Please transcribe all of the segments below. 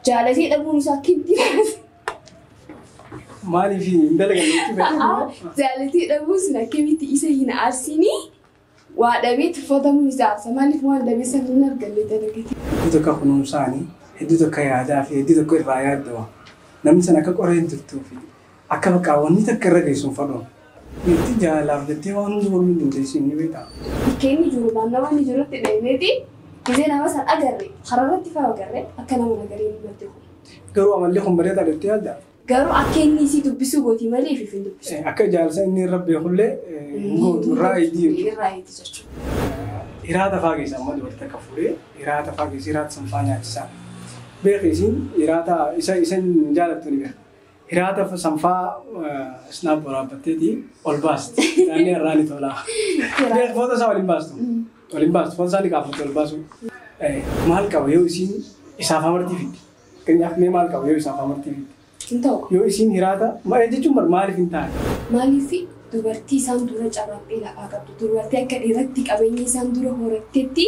Jaalatee dhabuun isaa akkamitti Maaliif hin dalagan jechuudha? Jaalatee dhabuun sun akkamitti isa hin aarsinii waa dhabee tuffatamuun isaa aarsa. Maaliif waan dhabee sana hin arganne dalagate? Hedduu tokko kunuunsaanii, hedduu tokko yaadaa fi hedduu tokko irraa yaaddawa. Namni sana akka qoreen turtuu fi akka bakka wanni takka irra geessu hin fadhu. Itti jaalalaaf jettee waan hundi mormuu hin dandeessu ni beektaa? Bakka inni jiru naannawa inni jirutti dhahimeeti gisee nama san agarre kararratti fa'aa agarre akka nama nagaree namatti kun. Garuu amalli kun bareedaa jettee yaaddaa? Garuu akka inni isii dubbisuu gooti malee ifiif hin dubbisu. Akka jaalala inni irra beekullee hin gootu irraa eeyyii jechuudha. Irraa eeyyii jechuudha. Hiraata fa'aa keessa amma dubartii takka fuudhee hiraata fa'aa keessa hiraata san fa'aa nyaachisaa. Beeki isiin hiraata isa isa hin jaalattu ni beeka. Hiraata san fa'aa snaap waraabbatteeti ol baasti. Naannoo irraa ni tola. Beeki foto isaa waliin baastu. Waliin baastu foto isaa ni kaafatti ol baasu. Maal qaba yoo isiin isaaf amartii fiddi? Fakkeenyaaf mee maal qaba yoo isaaf amartii fiddi? Hin ta'u. Yoo isiin hiraata jechuun maaliif hin taane? Maaliif dubartii isaan dura carraaqqii lafaa qabdu, dubartii akka dhiiratti qabeenya isaan dura horattetti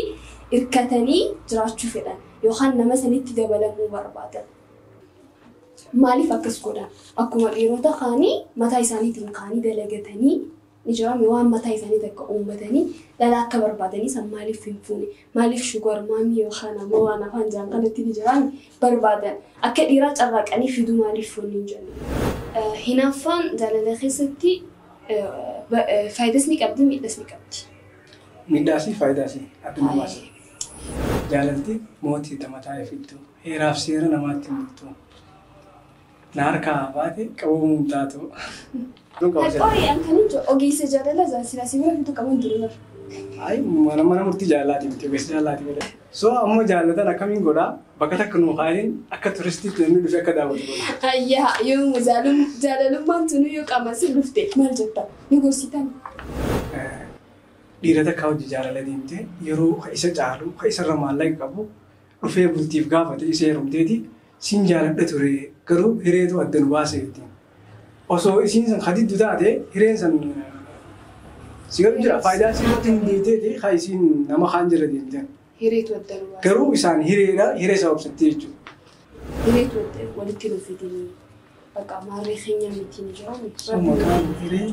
hirkatanii jiraachuu fedhan yookaan nama sanitti dabalamuu barbaadan. Maaliif akkas godhan? Akkuma dhiirota kaanii mataa isaaniitiin kaanii dalagatanii ni jiraame waan mataa isaanii takka uummatanii dhala akka barbaadanii san maaliif hin fuune? Maaliif sugar mommy yookaan ammoo waan afaan jaan kanatti ni jiraame barbaadan? Akka dhiiraa carraaqanii fiduu maaliif fuunni hin jenne? Hinaaffaan jaalala keessatti faayidaas ni qabdi, miidhaas ni qabdi. Miidhaas faayidaas addunyaa baasa. Jaalalti mootii mataa ifittu heeraaf seera namaatti hin bultu. Na harkaa baate qabamuu hin taatu. Qorii an kan hin ogeessa jaalala silaa si bira fidu qaban ture bara. Ay mana murtii jaalalaati miti ogeessa jaalalaati malee. So ammoo jaalatan akkamiin godhaa bakka takka nu kaa'een akka turistiitti namni dhufe akka daawwatu godha. Ayyaa yoo jaalalummaan tunu yoo qaama si dhufte maal jetta? Ni gorsitan. Dhiira takka hojii jaalala deemtee yeroo isa caalu ka isarra maallaqa qabu dhufee bultiif gaafate isa heerumteeti siin jaaladha ture garuu hireetu adda nu baase jettiin. Osoo isiin san hadiddu taate hireen san si garuu jira faayidaa isii irratti hin deemteeti ka isiin nama kaan jala deemteen. Hireetu adda nu baase. Garuu isaan hireedha hiree isaa obsattee jechuudha. Hireetu walitti nu fidanii bakka maarree keenya miti ni jiramu. So maqaan hiree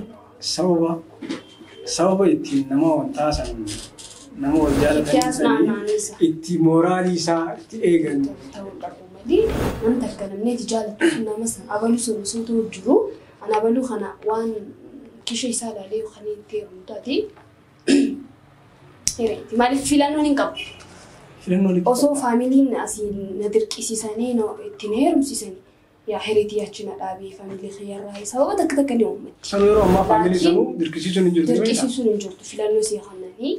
sababa ittiin nama wantaa san nama wal jaalatan sanii itti mooraalii isaa itti eegan. Ta'uu qabu malee namni takka namni itti jaalatu sun nama san abaluu sun osoo ta'u jiru an abaluu kana waan kisha isaa ilaalee yookaan itti heerumu taate hireeti. Maaliif filannoon hin qabu? Filannoon hin qabu. Osoo faamiliin asii na dirqisiisanii na ittiin heerumsiisanii yaa hireetii achi na dhaabee faamilii kiyyarraa sababa takka takka ni uummatti. Sanuu yeroo ammaa faamilii sanuu dirqisiisuun hin jirtu. Dirqisiisuun hin jirtu filannoo si kennanii.